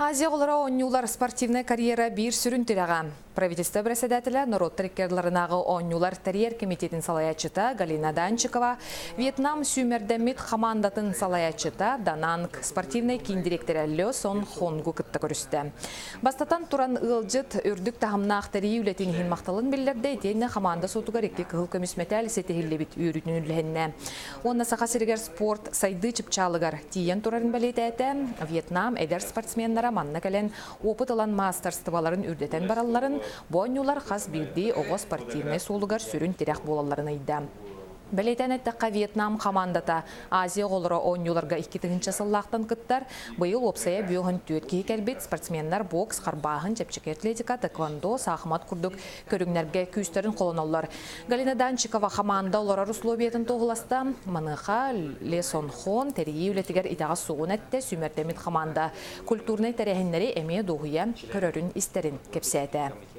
Азия оҕолоро оонньуулар спортивнай карьера биир сүрүн тирэҕэ. Правительство председателэ, норуоттар иккардыларынааҕы оонньуулар тэрийэр комитетин салайааччыта Галина Данчикова, Вьетнам сүүмэрдэммит хамаандатын салайааччыта Дананг спортивнай киин дириэктэрэ Ле Сон Хонгу кытта көрүстэ. Бастатан туран ыалдьыт үрдүк таһымнаах тэрийии үлэтин иһин махталын биллэрдэ итиэннэ хамаанда суотугар икки кыһыл көмүс мэтээл ситиһиллибит үөрүүтүн үллэһиннэ. Уонна Саха сиригэр спорт сайдыы чыпчаалыгар тиийэн турарын бэлиэтээтэ. Вьетнам эдэр спортсменнара манна кэлэн опыт ылан маастарыстыбаларын үрдэтэн баралларын, бу оонньуулар хас биирдии оҕо спортивнай суолугар сүрүн тирэх буолалларын ыйда. Бэлиэтээн эттэххэ, Вьетнам хамаандата Азия оҕолоро оонньууларга 2000 сыллаахтан кыттар. Быйыл уопсайа 54 киһи кэлбит спортсменнар бокс, харбааһын, чэпчэки атлетика, тэквондо, саахымат курдук көрүҥнэргэ күүстэрин холоноллор. Галина Данчикова хамаанда олорор условиятын туоһуласта. Маныаха Ле Сон Хон тэрийии үлэтигэр итэҕэс суоҕун эттэ, сүүмэрдэммит хамаанда культурнай тэрээһиннэри эмиэ дуоһуйа көрөрүн-истэрин кэпсээтэ.